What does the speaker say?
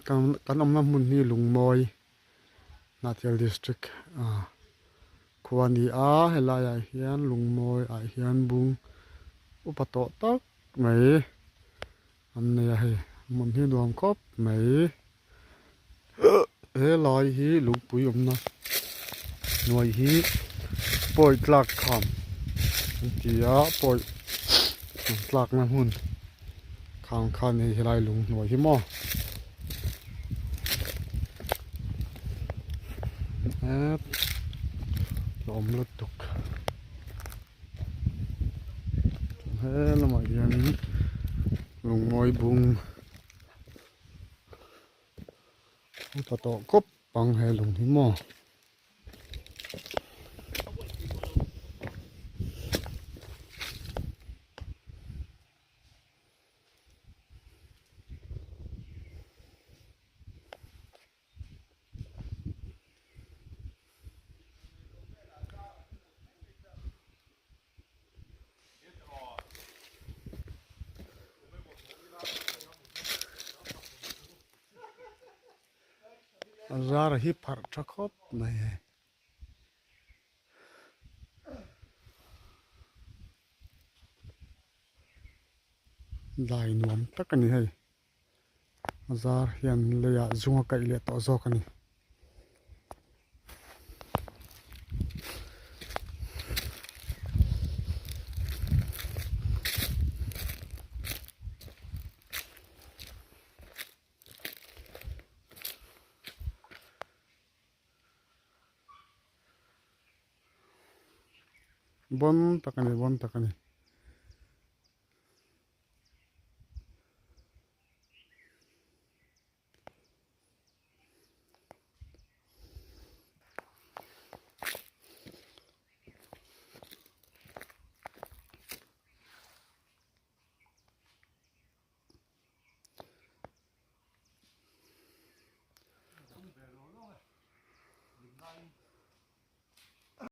Kan awmna hmun hi Lungmawi Hnahthial District khua a ni a, helai ah hian Lungmawi ah hian bung upa tawh tak mai an nei a hei hmun hi nuam khawp mai. Helai hi lungpui awmna hnuai hi pawi tlak kham an ti a pawi tlakna hmun khang khan hei helai lung hnuai hi maw ep hlawm lutuk he lamah hianin lungmawi bung. Upa tawh kawp ang he lung hi maw. A zar hi pharh tha khawp mai hei. Dai nuam tak a ni hei. A zar hian leiah zung a kaih leh tawh zawk a ni. Bon tak a ni bon tak a ni.